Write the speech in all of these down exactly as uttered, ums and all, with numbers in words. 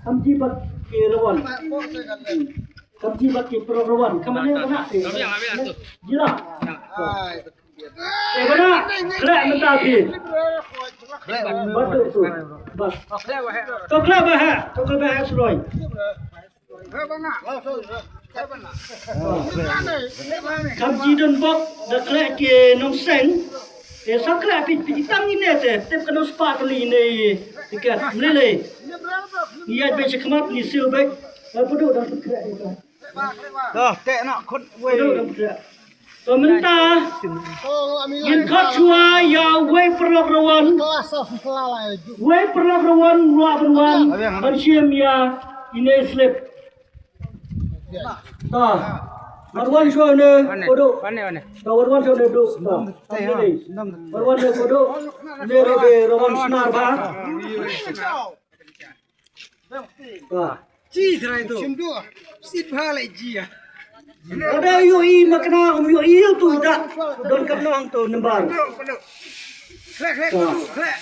Kam ji bad ki rawan. Kam ji bad ki pro rawan. Kam ne bana. Jila. Eh bana. Khleh mynta phi. Bad tu tu. Bad. To khleh ba ha. To khleh ba ha suroi. Kam ji don bok da khleh ki nongseng. Te sa khleh phi phi tang ine te tep ka nong spah kali ine. Tiket mlele. Ïa be chakmat ni siu be. Pudu dang khleh. Dah tek nak khut wei. Pudu dang khleh. To mynta ngin khot shuwa ïa wei paralok rawan. Wei paralok rawan ruh ban wan ban shim ïa ine slip. Ta. Wan wan shuwa ne kodo. Ta wan wan shuwa ne do. Ta. Wan wan ne kodo. Ne re be rawan snar ba. Wah. Ji trai tu. Sim tu. Sit bha lai ji ya. Ada yo i makna um yo i tu da. Don kam nong tu nembar. Klek klek tu klek.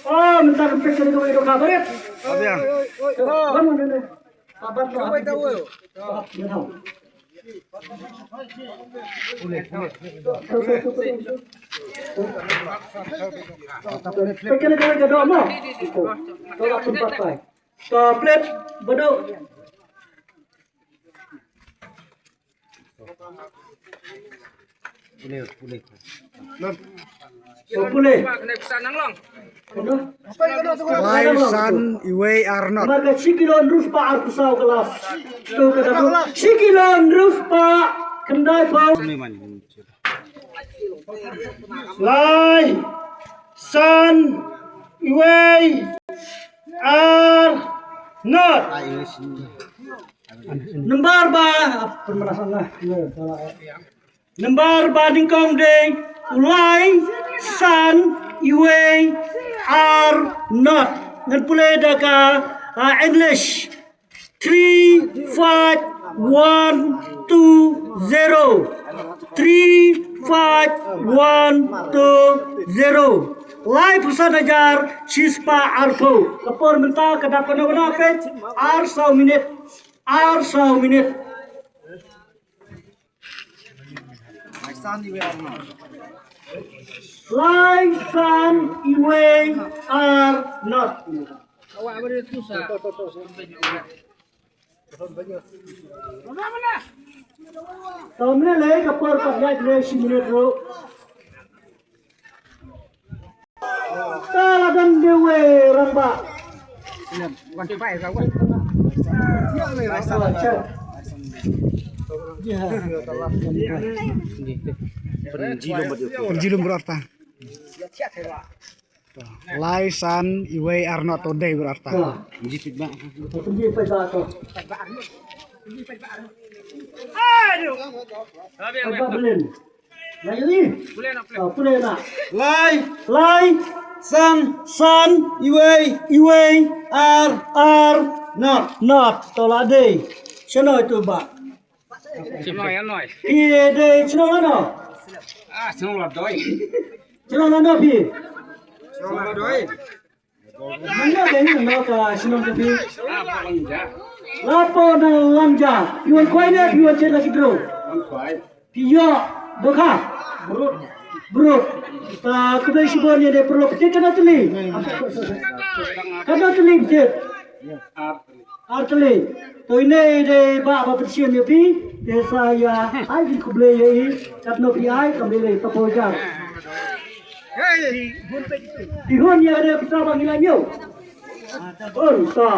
Oh, minta kempek kena kau itu kabar ya. Abiang. Kamu ni. Sabar tu. Kau tahu. Lai san iwei ar not. Marka shi kilo hynriew spah arphew saw ka last. To ka dang shi kilo hynriew spah khyndai phew. Lai san iwei ar not. Nambar ba, nambar ba nyngkong dei u lai san iwei ar not. Ngan pule da ka, ah, English. Three five one two zero. Three five one two zero. Lai phew san hajar shi spah arphew. Ka por mynta ka dap kano kano peit. Ar saw minit. Ar saw minit. Lai san iwei ar not. Kamne le ka por pat gai le shi minit ruh. Ka la dang de wei rangbah. Pynjulum bro arta. Lai san iwei ar not to dei bro arta. Pynji pynba to. Aduh. Lai, lai san, san, iwei, iwei, ar, ar, not, not, to la dei. Shano itu ba? Shano ya noi. Iye dei shano ano? Ah, shano la doi. Shano ano pi? Shano la doi. Mano dei ni no ka shnong ka phi? Lapo na Langja. Phi wan kwai ne phi wan chet la ki bro? Phi ïoh dohkha. Brut. Ta khublei shibun ïa dei paralok phi kano tylli. Kano tylli phi. Ar tylli. To ine i dei ba ba pynshim ïa phi. Te sa ïa ai phi khublei ïa i. Katno phi ai kam dei lei tapo jar. Phi hun ïa dei phi sa ba ngi la ñiew. Un ta.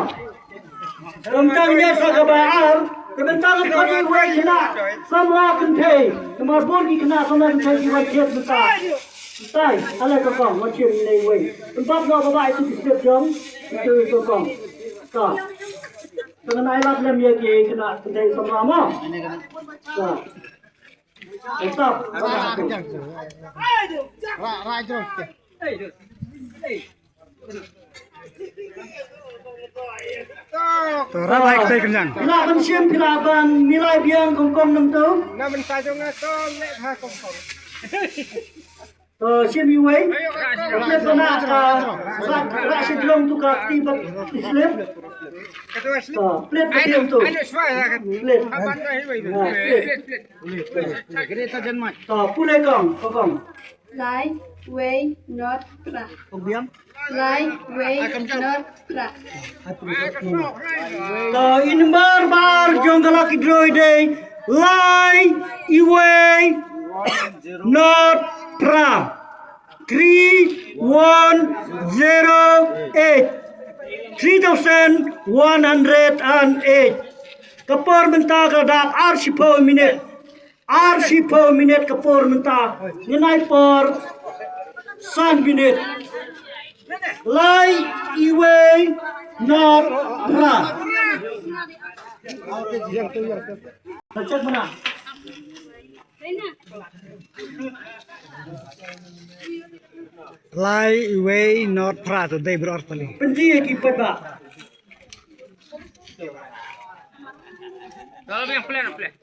Kum ta ngi sa kaba ar. Te mynta ka kani wei khynnah samla kynthei. Namar bun ki khynnah samla kynthei ki wan thied mynta. Mynta ale ka kong wan thied ine wei. Pynbap noh kaba itu ki step jong. Itu itu kong. Ta. Tang nai lap lem ïa ki khynnah kynthei samla mo. Ta. Stop. Ra ra jong. To ra bai ktai kenyang. Phi lah ban shim, phi lah ban milai biang kongkong nang tu. Na mynta jong nga to leh ha kongkong. To shim iwei. Plet bana ka, ka, ka shi jrong tu ka ti bat slip. To, plet ka tiang tu. Plet. Ha, plet. To, pule kong, ko kong. Lai, wei, not, pra. Kong biang. Lai, wei, not, pra. To, i number bar jong ka lucky draw i dei lai, iwei, not, pra. Three one zero eight. Three thousand one hundred and eight. Ka por mynta ka dap ar shiphew minit. Ar shiphew minit ka por mynta. Ngin ai por san minit. Lai, iwei, not, pra. Check mana? Lai, iwei, not, pra, to dei bro artali. Pynti ki pynba.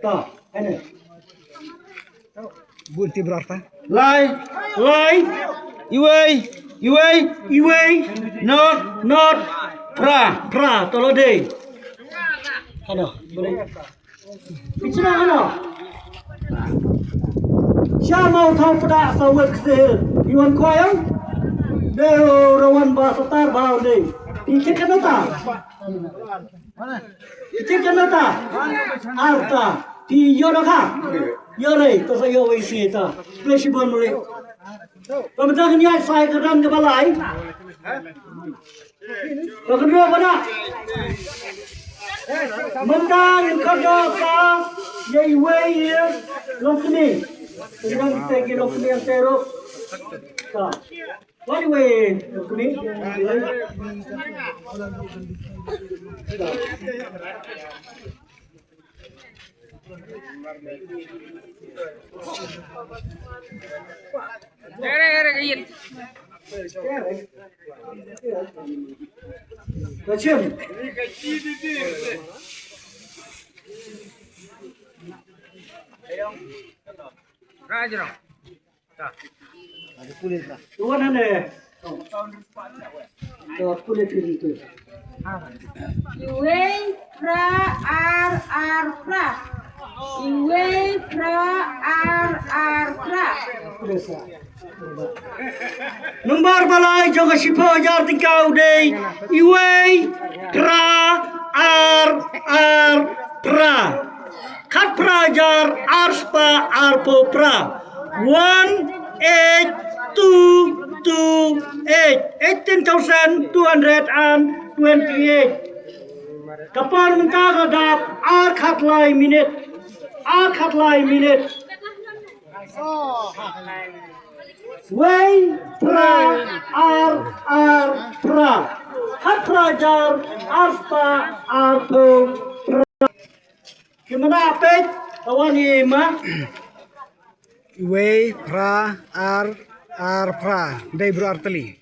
To, ene. Bunti bro arta. Lai, lai, iwei, iwei, iwei, not, not, pra, pra, to la dei. Hano, boleh. Ichna ano. Sha mau thau pada sa wet ksehil. Iwan kwayang. Deo rawan ba satar bau de. Ichik kanata. Ichik kanata. Arta. Ti yono ka. Yore. Tasa yo wei si ta. Plesi bon mule. Pemedang ni ai sai kadang ke balai. Ka kynroh bana. Mynta ngin kynroh sa ïa iwei ïa longkmie. Ka dang kita ki longkmie ïa tero. Ka. Wan iwei longkmie. Ka chim. Rajrong. Tuan ane. To, pule pili tu. Iwei, pra, ar, ar, pra. Iwei, pra, ar, ar, pra. Pule sa. Number balai jong ka shiphew hajar tyngka u dei. Iwei, pra, ar, ar, pra. Khatphra hajar arspah arphew phra. One eight two two eight. Eighteen thousand two hundred and twenty-eight. Ka por mynta ka dap ar khatlai minit. Ar khatlai minit. Wei, phra, ar, ar, phra. Khatphra hajar arspah arphew phra. Ki mana peit, ka wan i ma. Wei, phra, ar, ar, phra. Dei bro artylli.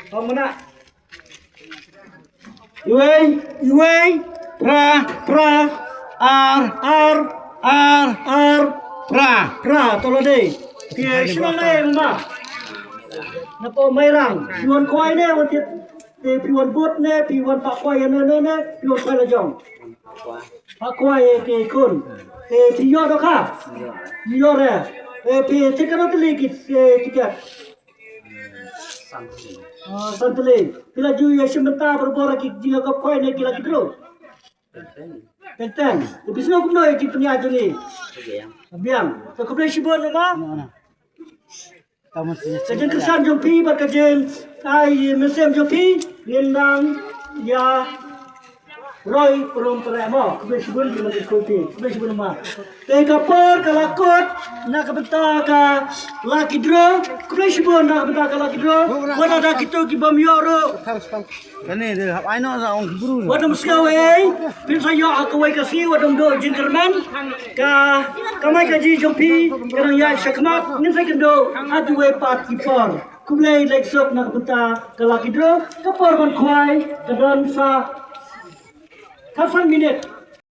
Ka mana. Iwei, iwei, phra, phra, ar, ar, ar, ar, phra. Phra, to la dei. Phi shnong ne ma. Na po Mairang. Phi wan khwai ne wan tied. Te phi wan bud ne, phi wan pakhwai ne, ne, ne, phi wan khwai la jong. Pakhwai te khun. Te phi ïoh dohkha. Ïoh re. Te phi tiket, no tylli ki, eh, tiket. Ah, san tylli. Phi la ju ïa shim bynta barabor ki jingïakop khwai ne ki lucky draw. Teng teng. Te phi sngew kumno ïa ki pynïaid jong ngi. Biang. Te khublei shibun ma. Ka jingkyrshan jong phi bad ka jing, ai, mynsiem jong phi, ngin nang ïa roi pynrung pynrek mo. Khublei shibun jong phi, khublei shibun ma. Te ka por ka la kut na ka bynta ka lucky draw. Khublei shibun na ka bynta ka lucky draw. Wat la da kito ki bym ïoh ruh. Kane de hap ai noh sa ong bru. Wat ym sngew ei, phin sa ïoh ha kawei ka sngi, wat ym duh jingkyrmen. Ka kamai kajih jong phi ka dang ïaid shakhmat, ngin sa ïakynduh ha kiwei pat ki por. Khublei leit suk na ka bynta ka lucky draw, ka por ban khwai ka don sa khatsan minit.